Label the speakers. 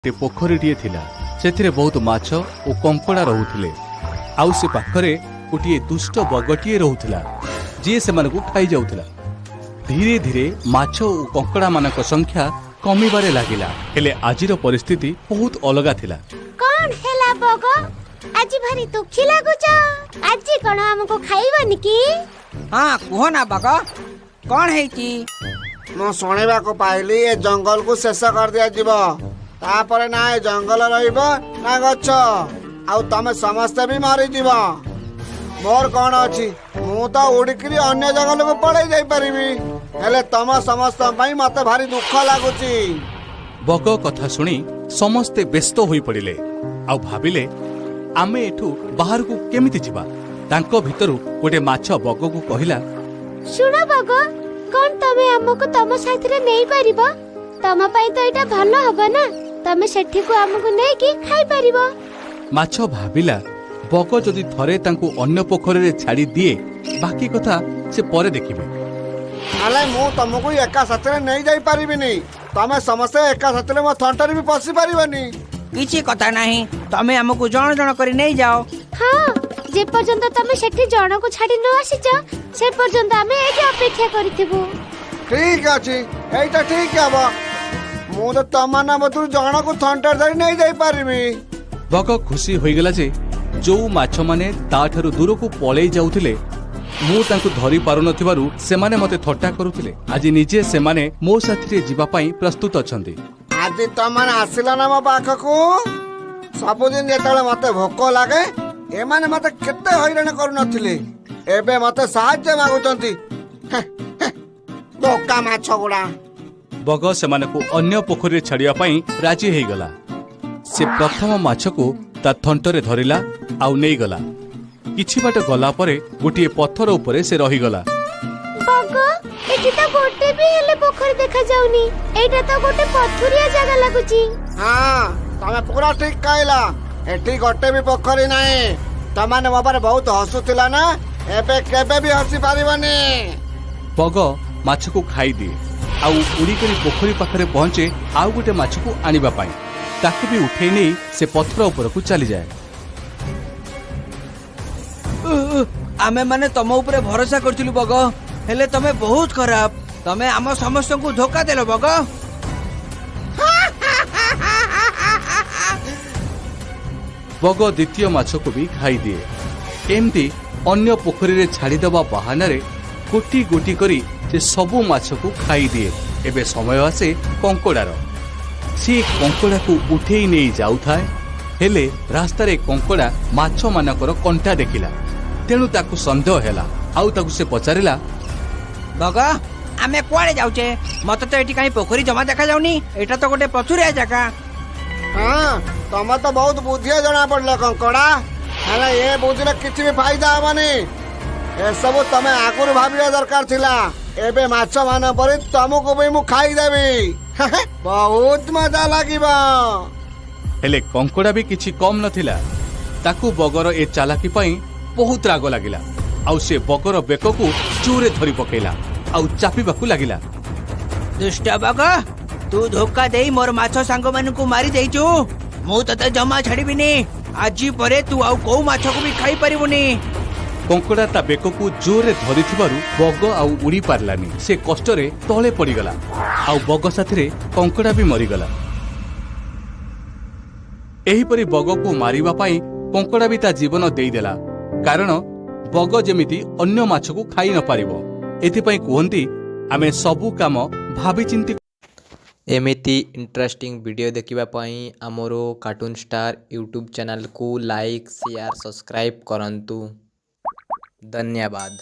Speaker 1: ଗୋଟେ ପୋଖରୀଟିଏ ଥିଲା। ସେଥିରେ ବହୁତ ମାଛ ଓ କଙ୍କଡ଼ା ରହୁଥିଲେ। ଆଉ ସେ ପାଖରେ ଗୋଟିଏ ଦୁଷ୍ଟ ବଗଟିଏ ରହୁଥିଲା, ଯିଏ ସେମାନଙ୍କୁ ଖାଇଯାଉଥିଲା। ଧୀରେ ଧୀରେ ମାଛ ଓ କଙ୍କଡ଼ାମାନଙ୍କ ସଂଖ୍ୟା କମିବାରେ ଲାଗିଲା। ହେଲେ ଆଜିର ପରିସ୍ଥିତି ବହୁତ ଅଲଗା ଥିଲା।
Speaker 2: କଣ ହେଲା ବଗ? ଆଜି ଭାରି ଦୁଃଖୀ ଲାଗୁଛ। ଆଜି କଣ ଆମକୁ ଖାଇବନି କି?
Speaker 3: ହଁ, କୁହ ନା ବଗ, କଣ ହେଇଛି?
Speaker 4: ମୁଁ ଶୁଣିବାକୁ ପାଇଲି ଏ ଜଙ୍ଗଲକୁ ଶେଷ କରିଦିଆଯିବ। ତାପରେ ନା ଏ ଜଙ୍ଗଲ ରହିବ ନା ଗଛ, ଆଉ ତମେ ସମସ୍ତେ ବି ମରିଯିବ। ମୋର କଣ ଅଛି, ମୁଁ ତ ଉଡ଼ିକିରି ଅନ୍ୟ ଜଙ୍ଗଲକୁ ପଳେଇ ଯାଇପାରିବି। ହେଲେ ତମ ସମସ୍ତଙ୍କ ପାଇଁ ମତେ ଭାରି ଦୁଃଖ ଲାଗୁଛି।
Speaker 1: ବଗ କଥା ଶୁଣି ସମସ୍ତେ ବ୍ୟସ୍ତ ହୋଇପଡ଼ିଲେ ଆଉ ଭାବିଲେ, ଆମେ ଏଠୁ ବାହାରକୁ କେମିତି ଯିବା? ତାଙ୍କ ଭିତରୁ ଗୋଟେ ମାଛ ବଗକୁ କହିଲା,
Speaker 2: ଶୁଣ ବଗ, କଣ ତମେ ଆମକୁ ତମ ସାଥିରେ ନେଇପାରିବ? ତମ ପାଇଁ ତ ଏଇଟା ଭଲ ହବ ନା, ତମେ ସେଠିକୁ ଆମକୁ ନେଇକି ଖାଇପାରିବ।
Speaker 1: ମାଛ ଭାବିଲା, ବଗ ଯଦି ଥରେ ତାଙ୍କୁ ଅନ୍ୟ ପୋଖରୀରେ ଛାଡ଼ି ଦିଏ, ବାକି କଥା ସେ ପରେ ଦେଖିବେ।
Speaker 4: ହେଲେ ମୁଁ ତମକୁ ଏକା ସାଥିରେ ନେଇ ଯାଇପାରିବିନି। ତମେ ସମସ୍ତେ ଏକା ସାଥିରେ ମୋ ଥଣ୍ଟରେ ବି ପଶି ପାରିବନି।
Speaker 3: କିଛି କଥା ନାହିଁ, ତମେ ଆମକୁ ଜଣ ଜଣ କରି ନେଇଯାଅ।
Speaker 2: ହଁ, ଯେ ପର୍ଯ୍ୟନ୍ତ ତମେ ସେଠି ଜଣକୁ ଛାଡି ନ ଆସିଛ, ସେ ପର୍ଯ୍ୟନ୍ତ ଆମେ ଏଇଠି ଅପେକ୍ଷା କରିଥିବୁ।
Speaker 4: ଠିକ ଅଛି, ଏଇଟା ଠିକ ହବ। ମୁଁ ତ ତମମାନଙ୍କ ମଧ୍ୟରୁ ଜଣକୁ ଥଣ୍ଟରେ ଧରି ନେଇ ଯାଇପାରିବି।
Speaker 1: ବଗ ଖୁସି ହୋଇଗଲା ଯେ ଯୋଉ ମାଛମାନେ ତାଠାରୁ ଦୂରକୁ ପଳେଇ ଯାଉଥିଲେ, ମୁଁ ତାଙ୍କୁ ଧରି ପାରୁନଥିବାରୁ ସେମାନେ ମତେ ଥଟ୍ଟା କରୁଥିଲେ, ଆଜି ନିଜେ ସେମାନେ ମୋ ସାଥିରେ ଯିବା ପାଇଁ ପ୍ରସ୍ତୁତ ଅଛନ୍ତି।
Speaker 4: ଆଜି ତମମାନେ ଆସିଲ ନା ମୋ ପାଖକୁ? ସବୁଦିନ ଯେତେବେଳେ ମତେ ଭୋକ ଲାଗେ, ଏମାନେ ମତେ କେତେ ହଇରାଣ କରୁନଥିଲେ। ଏବେ ମତେ ସାହାଯ୍ୟ ମାଗୁଛନ୍ତି। ହେଁ, ହେଁ, ବୋକା ମାଛ ଗୁଡା।
Speaker 1: ବଗ ସେମାନଙ୍କୁ ଅନ୍ୟ ପୋଖରୀରେ ଛାଡ଼ିବା ପାଇଁ ରାଜି ହେଇଗଲା। ସେ ପ୍ରଥମ ମାଛକୁ ତା ଥଣ୍ଟରେ ଧରିଲା ଆଉ ନେଇଗଲା। କିଛି ବାଟ ଗଲା ପରେ ଗୋଟିଏ ପଥର ଉପରେ ସେ ରହିଗଲା।
Speaker 2: ବଗ, ଏଠି ତ ଗୋଟେ ବି ହେଲେ ପୋଖରୀ ଦେଖାଯାଉନି। ଏଇଟା ତ ଗୋଟେ ପଥୁରିଆ ଜାଗା ଲାଗୁଛି।
Speaker 4: ହଁ, ତମେ ପୁରା ଠିକ କହିଲ। ଏଠି ଗୋଟେ ବି ପୋଖରୀ ନାହିଁ। ତମମାନେ ମୋ ଉପରେ ବହୁତ ହସୁଥିଲ ନା? ଏବେ କେବେ ବି ହସି ପାରିବନି।
Speaker 1: ବଗ ମାଛକୁ ଖାଇଦିଏ ଆଉ ଉଡ଼ିକରି ପୋଖରୀ ପାଖରେ ପହଞ୍ଚେ ଆଉ ଗୋଟେ ମାଛକୁ ଆଣିବା ପାଇଁ। ତାକୁ ବି ଉଠେଇ ନେଇ ସେ ପଥର ଉପରକୁ ଚାଲିଯାଏ।
Speaker 3: ଆମେ ମାନେ ତମ ଉପରେ ଭରସା କରିଥିଲୁ ବଗ, ହେଲେ ତମେ ବହୁତ ଖରାପ। ତମେ ଆମ ସମସ୍ତଙ୍କୁ ଧୋକା ଦେଲ ବଗ।
Speaker 1: ବଗ ଦ୍ୱିତୀୟ ମାଛକୁ ବି ଖାଇଦିଏ। ଏମିତି ଅନ୍ୟ ପୋଖରୀରେ ଛାଡ଼ିଦେବା ବାହାନାରେ ଗୋଟି ଗୋଟି କରି ସେ ସବୁ ମାଛକୁ ଖାଇଦିଏ। ଏବେ ସମୟ ଆସେ କଙ୍କଡ଼ାର। ସେ କଙ୍କଡ଼ାକୁ ଉଠେଇ ନେଇ ଯାଉଥାଏ। ହେଲେ ରାସ୍ତାରେ କଙ୍କଡ଼ା ମାଛମାନଙ୍କର କଣ୍ଟା ଦେଖିଲା, ତେଣୁ ତାକୁ ସନ୍ଦେହ ହେଲା ଆଉ ତାକୁ ସେ ପଚାରିଲା,
Speaker 3: ବଗ, ଆମେ କୁଆଡେ ଯାଉଛେ? ମତେ ତ ଏଠି କାହିଁ ପୋଖରୀ ଜମା ଦେଖାଯାଉନି। ଏଇଟା ତ ଗୋଟେ ପଥୁରିଆ ଜାଗା।
Speaker 4: ହଁ, ତମେ ତ ବହୁତ ବୁଦ୍ଧିଆ ଜଣା ପଡିଲ କଙ୍କଡା। ହେଲେ ଏ ବୁଦ୍ଧିର କିଛି ବି ଫାଇଦା ହବନି। ଏସବୁ ତମେ ଆଗରୁ ଭାବିବା ଦରକାର ଥିଲା। ଏବେ ମାଛ ମାନ ପରି ତମକୁ ବି ମୁଁ ଖାଇଦେବି। ବହୁତ ମଜା ଲାଗିବ।
Speaker 1: ହେଲେ କଙ୍କଡ଼ା ବି କିଛି କମ୍ ନଥିଲା। ତାକୁ ବଗର ଏ ଚାଲାକି ପାଇଁ ବହୁତ ରାଗ ଲାଗିଲା ଆଉ ସେ ବଗର ବେକକୁ ଜୋରେ ଧରି ପକେଇଲା ଆଉ ଚାପିବାକୁ ଲାଗିଲା।
Speaker 3: ଦୁଷ୍ଟ ବଗ, ତୁ ଧୋକା ଦେଇ ମୋର ମାଛ ସାଙ୍ଗମାନଙ୍କୁ ମାରି ଦେଇଛୁ। ମୁଁ ତତେ ଜମା ଛାଡିବିନି। ଆଜି ପରେ ତୁ ଆଉ କୋଉ ମାଛକୁ ବି ଖାଇପାରିବୁନି।
Speaker 1: କଙ୍କଡ଼ା ତା ବେକକୁ ଜୋରରେ ଧରିଥିବାରୁ ବଗ ଆଉ ଉଡ଼ି ପାରିଲାନି। ସେ କଷ୍ଟରେ ତଳେ ପଡ଼ିଗଲା ଆଉ ବଗ ସାଥିରେ କଙ୍କଡ଼ା ବି ମରିଗଲା। ଏହିପରି ବଗକୁ ମାରିବା ପାଇଁ କଙ୍କଡ଼ା ବି ତା ଜୀବନ ଦେଇଦେଲା, କାରଣ ବଗ ଯେମିତି ଅନ୍ୟ ମାଛକୁ ଖାଇ ନପାରିବ। ଏଥିପାଇଁ କୁହନ୍ତି, ଆମେ ସବୁ କାମ ଭାବିଚିନ୍ତି
Speaker 5: ଏମିତି ଇଣ୍ଟରେଷ୍ଟିଂ ଭିଡ଼ିଓ ଦେଖିବା ପାଇଁ ଆମର କାର୍ଟୁନ୍ ଷ୍ଟାର୍ ୟୁଟ୍ୟୁବ୍ ଚ୍ୟାନେଲକୁ ଲାଇକ୍, ସେୟାର, ସବସ୍କ୍ରାଇବ୍ କରନ୍ତୁ। ଧନ୍ୟବାଦ।